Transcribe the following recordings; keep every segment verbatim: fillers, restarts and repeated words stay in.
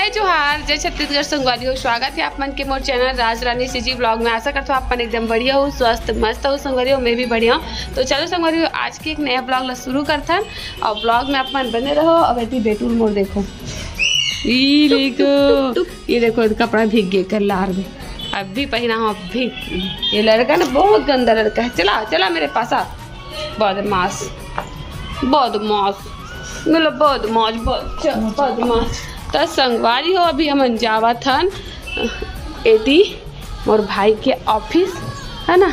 जोहार, जय छत्तीसगढ़ संगवारी हो। स्वागत है आप मन के मोर चैनल राज रानी सीजी ब्लॉग में। आशा करता हूँ आप मन एकदम बढ़िया हो, स्वस्थ मस्त हो संगवारी हो। मैं भी बढ़िया हूँ। तो चलो संगवारी हो, आज के एक नया ब्लॉग ला शुरू करथन और ब्लॉग में आप मन बने रहो। अब एती बेटुल मोर देखो, ई देखो, ये देखो, कपड़ा भीग गए कल लार में, अब भी पहना हूँ, अब भी। ये लड़का ना बहुत गंदा लड़का है। चला, चला मेरे पास आ, बदमाश, बदमाश, मतलब बदमाश, बच्चा, बदमाश। तो संगवारी हो, अभी हमन जावत हन एती मोर भाई के ऑफिस, है ना,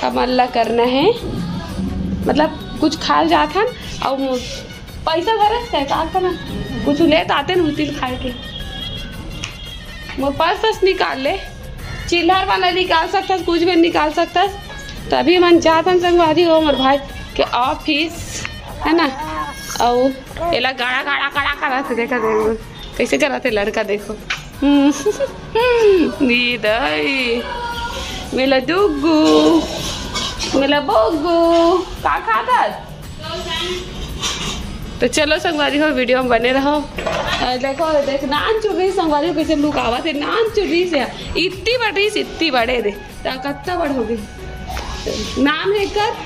हमन ला करना है, मतलब कुछ खाल जात हन, और मु-, पैसा भरस है का करना, कुछ ले तो आते न उतिल खाए के। मोर पर्स अस निकाल ले, चिल्हर वाला निकाल सकथस, कुछ भी निकाल सकथस। तो अभी हमन जात हन संगवारी हो मोर भाई के ऑफिस, है ना, अउ एला गाड़ा गाड़ा गाड़ा करत हे, देखा दे कैसे करत हे लड़का, देखो। हम्म, नी दई, मेला डुगू, मेला बोगू, का खाथस? तो चलो संगवारी हो, वीडियो में बने रहो। अ, देखो, देख, नान चुर्री संगवारी हो, कैसे लुकावत हे, नान चुर्री से इतनी बड़ी से इतनी बड़े दे, ता कत्ता बड़ हो गई। नाम है कर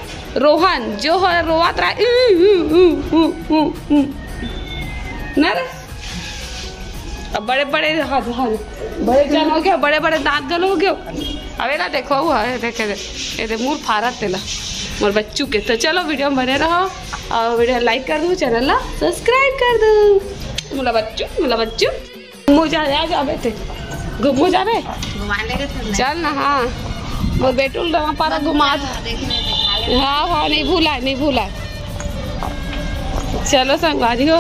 रोहन, जो हो रोवत रहा, ऊ, ऊ, ऊ, ऊ, ऊ, ऊ। ना रे? अब बड़े बड़े हाथ, हाथ, बड़े जन हो गए, बड़े बड़े दांत गल हो गए। अब एला देखो, वो है, देखे दे, ये दे, मुंह फारत तेला, मोर बच्चू के। तो चलो, वीडियो में बने रहो और वीडियो लाइक कर दो, चैनल ला सब्सक्राइब कर दो। मोला बच्चू, मोला बच्चू, घूमू जा, जा, जा बेटे, घूमू जाबे। घुमा लेगे तो मैं। चल ना, हाँ, मोर बेटू ला पारा घुमा। देखने दिखा ले। हाँ, हाँ, नहीं भूला, नहीं भूला। चलो संगवारी हो,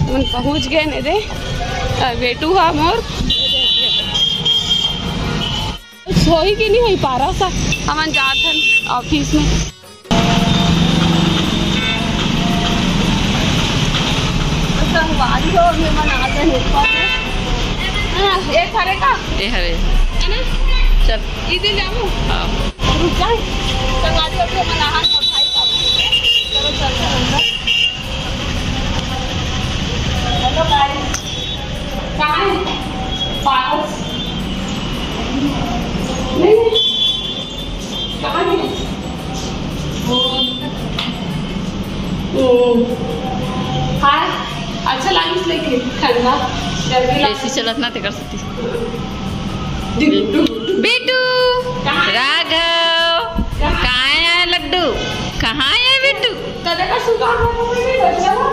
मन पहुँच गए ने दे। अ, बेटू हा मोर। होही कि नहीं होही पारा सा, हमन जात हन ऑफिस में। तो संगवारी हो, अभी हमन आ गए ऊपर में। हाँ, एक हरे का? ए हरे। है ना? चल। इधर जाओ। हाँ। रुक जा। संगवारी हो, अभी हमन आ गए ऊपर। चलो, चलते हैं अंदर। हेलो गाइस, कहाँ है पारस? नहीं, कहाँ है? हम्म। हाँ, अच्छा लागिस लेकिन ठंडा, गर्मी लाग- एसी चलत ना, तेकर सेती। बेटू, कहाँ? राघव, कहाँ? कहाँ है लड्डू? कहाँ है बेटू? कदे का सुता हो तो कोई नहीं बच्चा ना,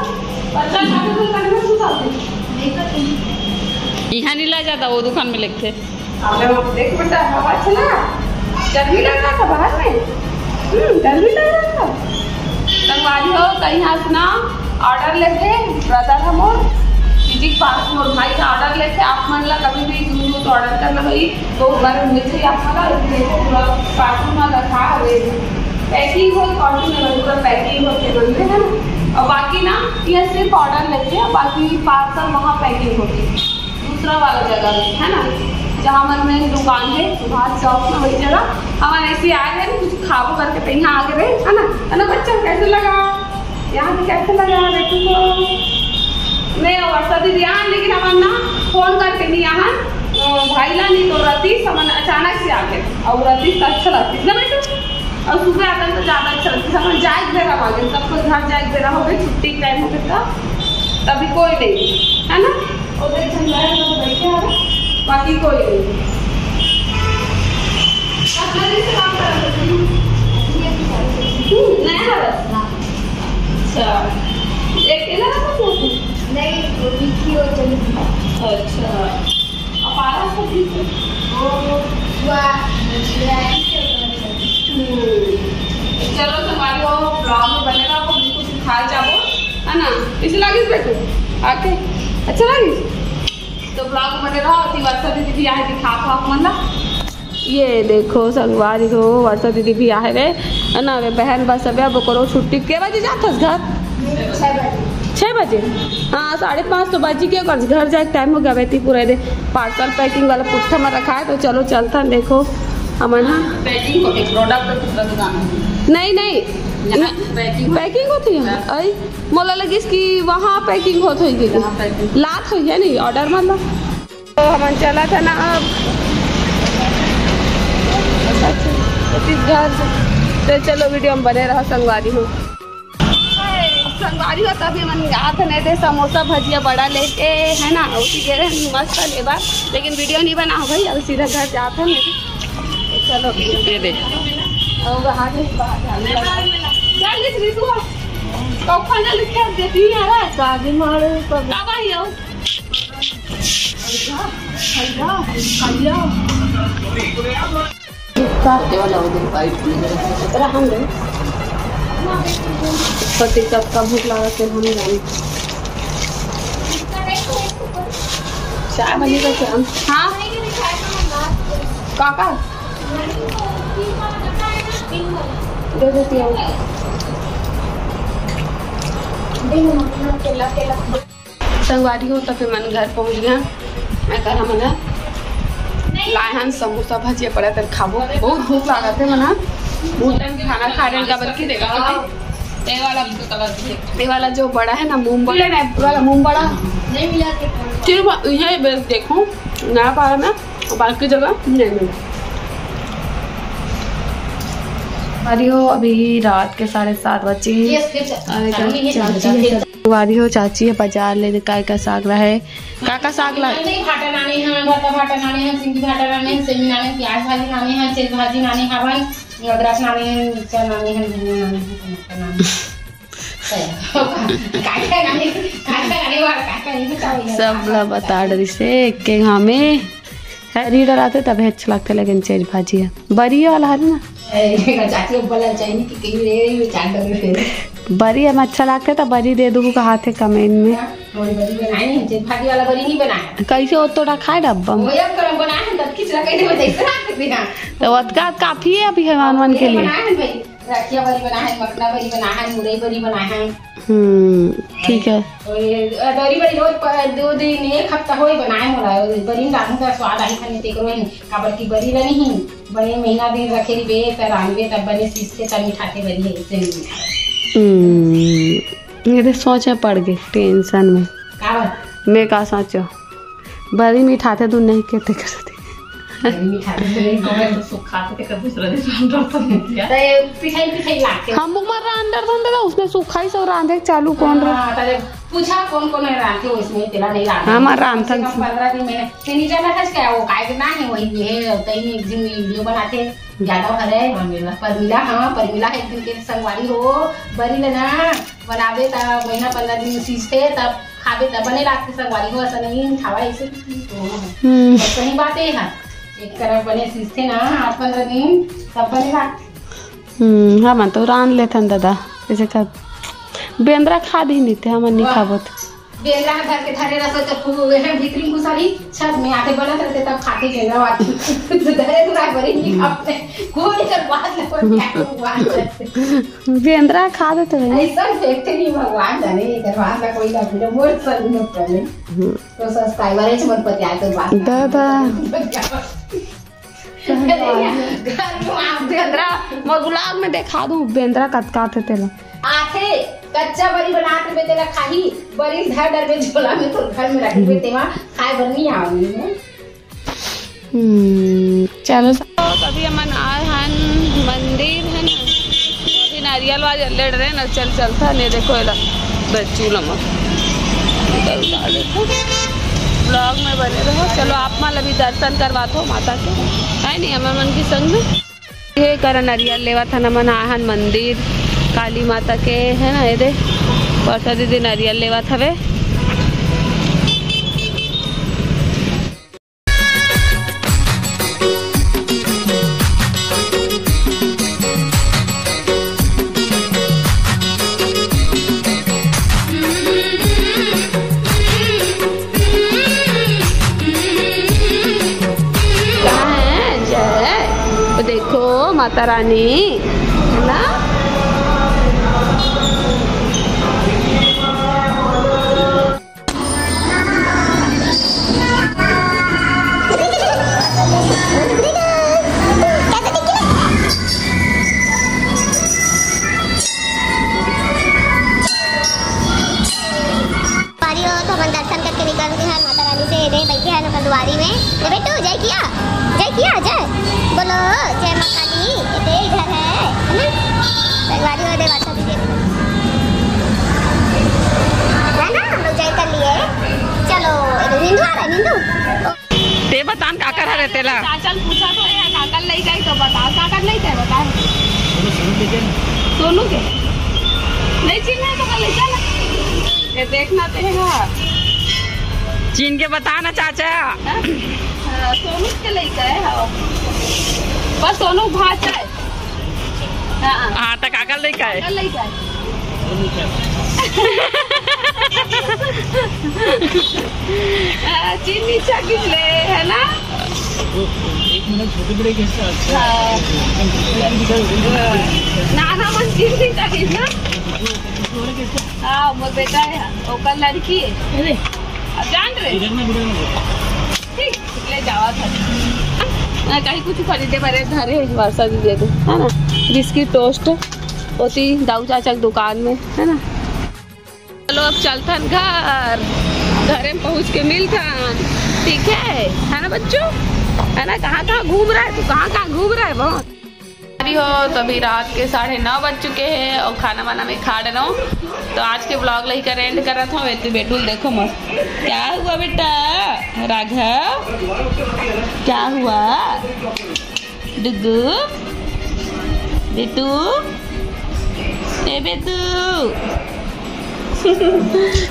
बच्चा खाते तो तक में सुता दे। इहाँ नहीं ला जाता, वो दुकान में लेके। अबे वो देख बेटा, हवा चला, गर्मी लग रहा था बाहर में। हम्म, गर्मी लग रहा था। संगवारी हो, तो यहाँ से ना ऑर्डर लेथे, ब्रदर है मोर, फिजिक पास मोर भाई का ऑर्डर लेथे। आप मन ला कभी भी जूस वूस ऑर्डर करना होई, तो घर मिल जाई आप मन ला। देखो पूरा कार्टून में रखा हवे, पैकिंग हो, कार्टून में पूरा पैकिंग होके बनते हैं ना। और बाकी ना, ये सिर्फ ऑर्डर लेते हैं, बाकी पार्सल वहाँ पैकिंग होती है दूसरा वाला जगह में, है ना, जहाँ मन में दुकान है सुभाष चौक में, वही जगह। हमन ऐसे आए हैं, कुछ खाबो करके तो यहाँ आगे रहे, है ना, है ना बच्चा, कैसे लगा? यहाँ पे कैसे लगा बेटू को? मैं और वर्षा दीदी यहाँ, लेकिन हमन ना फोन करके नहीं यहाँ, अ, भाई ला नहीं तो रतीश, हमन अचानक से आ गए और रतीश तो अच्छा लगता है ना बेटू, और सुबह आता तो ज़्यादा अच्छा लगता है। हमन जाए के बेरा आ गए, सबको घर जाए के बेरा हो गए, छुट्टी के टाइम हो गया था, तभी कोई नहीं है ना, और देख हम लोग बैठे हैं, बाकी कोई नहीं। कितना दिन से काम कर रहे हो? हम्म, नया है बस। अच्छा, एक अकेला रहता था? नहीं, वो भी थी, वो चली गई। अच्छा, अब पारा सब ठीक है? वो हुआ, हम्म। चलो, संगवारी हो, ब्लॉग में बने रहो, हम कुछ खा जाबो, है ना? इसे लागिस बेटू, आके अच्छा लागिस? तो ब्लॉग में बने रहो, अभी वर्षा दीदी भी आए, दिखा दो आप मन ला। ये देखो संगवारी हो, वर्षा दीदी भी आहे रे, है ना, वे बहन बस अबे अब करो छुट्टी। के बजे जाथस घर? छः बजे। हाँ, साढ़े पाँच तो बजी के, कर घर जाए टाइम हो गया। बेटी पूरा दे पार्सल पैकिंग वाला पुट्ठा में रखा है, तो चलो चलता देखो हमन। हाँ, पैकिंग को एक प्रोडक्ट तो दूसरा दुकान में। नहीं नहीं, यहाँ पैकिंग होती है। आई मोला लगिस कि वहाँ पैकिंग होत होई, लात होई है नहीं ऑर्डर मतलब। तो हमन चलत हन अब छत्तीसगढ़। तो चलो, वीडियो में बने रहो संगवारी हो। संगवारी हो, तभी मन जात हन एदे समोसा भजिया बड़ा लेके, है ना, उसी के रहन मस्त लेबा, लेकिन वीडियो नहीं बनाओ भाई, अब सीधा घर जात हन। चलो, ये दे। अब हाथ में बाहर जाने लगा। चल, इस ऋतु, तो खाना लिख के देती है यार। शादी मारो तो। का भाई हो? पति कब का भूख लगा के हम जाने। चाय बनी तो क्या? हाँ। काका। दे देती हूँ। संगवारी हो, तो फिर मन घर पहुँच गया। मैं कर हमन लाए हन समोसा भजिया पड़ा, तर खाबो। बहुत भूख लागत है मना। बहुत टाइम खाना खा रहे हैं, काबर की देखा ये वाला, ये वाला जो बड़ा है ना, मूंग बड़ा, ये वाला मूंग बड़ा। फिर ये बे-, देखो, नया पारा में, बाकी जगह नहीं मिला। अरे हो, अभी रात के साढ़े सात बजे। अरे, चाची है। संगवारी हो, चाची ह बाजार ले काय का साग ला हे। का का साग ला हे? नहीं, भाटा लाने हैं, भाटा, भाटा लाने हैं, सिंगी भाटा लाने हैं, सेमी लाने हैं, प्याज भाजी लाने हैं, चेज भाजी लाने हवन, अदरक लाने हैं, मिर्चा लाने हैं, धनिया लाने हैं, टमाटर लाने हैं। काय काय लाने, काय काय लाने वाला, काय काय नहीं, सब ला बता डरिस हे एक के घामे। हरी डराथे तबे अच्छा लगथे, लेकिन चेज भाजी ह बरी वाला हरे ना। ए, चाची अब बोला चाहिए कि कहीं ले रही हो, चाट डर रहे। बरी हम अच्छा लगथे त बरी दे दूँ कहाथे कमेंट में। हाँ, थोड़ी बरी बनाए नहीं, चेज भाजी वाला बरी नहीं बनाया। कैसे हो तोड़ा खाए डब्बा में? वो अब तो बनाए हैं, तब खिचड़ा कैसे बताइए, तो ओतका काफी है अभी हनुमान मन के लिए। बनाए हैं भाई, रखिया बरी बनाए हैं, मखना बरी बनाए हैं, मुरई बरी बनाए हैं। हम्म, ठीक है। और ये अदौरी बरी रोज प-, दो दिन, एक हफ्ता होए बनाए मोला, बरी में डालूं का स्वाद आई खाने तेकरो ही, काबर की बरी ला नहीं, बने महीना दिन रखे रिबे, त रांधबे, तब बने सीजथे, तब मिठाथे बरी है, इससे नहीं मिठाथे। हम्म, ये तो सोचे पड़ गए टेंशन में। काबर? मैं का सोचो? बरी मिठाथे तू नहीं कहते करते। बरी मिठाथे तू नहीं कहते। तो सुखाथे ते कर दूसरा दिन रांधर तो नहीं किया। तो ये पिठाई, पिठाई लागथे। हम उमर रांधर धन दादा, उसने सुखाई से रांधे चालू कौन रहा? हाँ, तले पूछा कौन कौन है रांधे, उसमें तेला नहीं रांधे। हमार रांधन कम से कम पंद्रह दिन में। तेनी जाना था क्या वो काय के ना है, वही ये है, तई में एक दिन वीडियो बनाते, ज्यादा भरे। परमिला। परमिला, हाँ, परमिला है एक दिन के संगवारी हो, बरी लेना, बनाबे त महीना पंद्रह दिन सीजथे, तब खाबे त बने लागथे संगवारी हो, असन नहीं खावा ऐसे कि तो हम्म। सही बात है, हाँ। एक तरफ बने सीजथे ना, आठ पंद्रह दिन, तब बने लागथे। हम्म, हमन तो रांध लेथन दादा, ऐसे कर बेंदरा खा दी नहीं थे, हमन नहीं वाह। खाबो थे। बेंदरा ह धर के धरे रसो त फू-, एहे भीतरी घुसरी छत में आके बनत रहते, तब खाके बेंदरा वाला। धरे दुरा बरी नहीं खाते। कोई कर बात ना कोई क्या बात करते। बेंदरा खा देते भाई। ऐसा फेंकते नहीं भगवान जाने, ये कर बात ना कोई ना बोले, मोर सर में पड़े। हम्म। तो सब्सक्राइबर है, मन पतिया तो बात। दादा। घर में आप बेंदरा, मोर vlog में देखा दूं, बेंदरा कतका आथे तेला। आथे, कच्चा बरी बनात रहिबे तेला खाही, बरी धर डरबे झोला में, तोर घर में रखबे, तेमा खाए बर नहीं आवे। हम्म, चलो, तो अभी हमन आए हन मंदिर, है ना? अभी नारियल वारियल ले रहे ना, चल चलता नहीं, देखो एला बच्चू लमक। Vlog में बने रहो। चलो, आप मन ला भी दर्शन करवात हो माता के, है नहीं, हमर मन के संग में। ये करा नरियल लेवत हन, हमन आए हन मंदिर काली माता के, है ना? ये दे परसा दीदी नरियल लेवत हवे। कहाँ है जय? वो देखो माता रानी, है ना? पारी हो तो हमन दर्शन करके निकल के हन माता रानी से, एदे बइठे हन अपन बारी में। ए बेटू, जय किया, जय किया, जय बोलो, जय माँ काली। ये दे इधर है, है ना? संगवारी हो दे, बादशाह दीदी। है ना, हम लोग जय कर लिए। चलो, ए दे, निंदू आ रहा है, निंदू। ते बतान काकर हरे तेला? चाचा ल पूछा तो है, काकर लइका है तो बता, काकर लइका है बता। सोनू के? नहीं चिन्हा तो कल चल। ये देखना ते है। चिन्ह के बता ना चाचा। हाँ? हाँ, सोनू के लइका है, हाँ। बस सोनू भाचा है। हाँ। हाँ, त काकर लइका है? काकर लइका है। हाँ, चिन्ह नीचा किस ले, है ना? एक मिनट, छोटे बड़े कैसे? अच्छा। हाँ। नाना मन चिन्ह नीचा किस ना? हाँ, मोर बेटा है, ओकर लड़की है। अरे। अब जान रहे? इधर ना, इधर ना। ठीक, ले जावा था। ना, कहीं कुछ खरीदे बरे धरे, वर्षा दीदी दे, है ना? बिस्किट, टोस्ट, ओती दाऊ चाचा के दुकान में, है ना? चलो, अब चलथन घर, घरे में पहुँच के मिलथन, ठीक है? है ना बच्चों? है ना? कहाँ कहाँ घूम रहा है तू? कहाँ कहाँ घूम रहा है? बहुत अरे हो, तो अभी रात के साढ़े नौ बज चुके हैं और खाना वाना मैं खा डरे हूँ। तो आज के ब्लॉग ला इही करा एंड करत हूँ। बेटू, बेटू ल देखो मस्त। क्या हुआ बेटा राघव? क्या हुआ डुगू? बेटू, ए बेटू।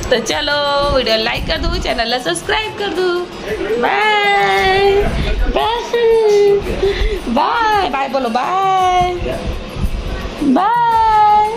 तो चलो, वीडियो लाइक कर दो, चैनल ला सब्सक्राइब कर दो। बाय बाय बाय बाय, बोलो बाय बाय।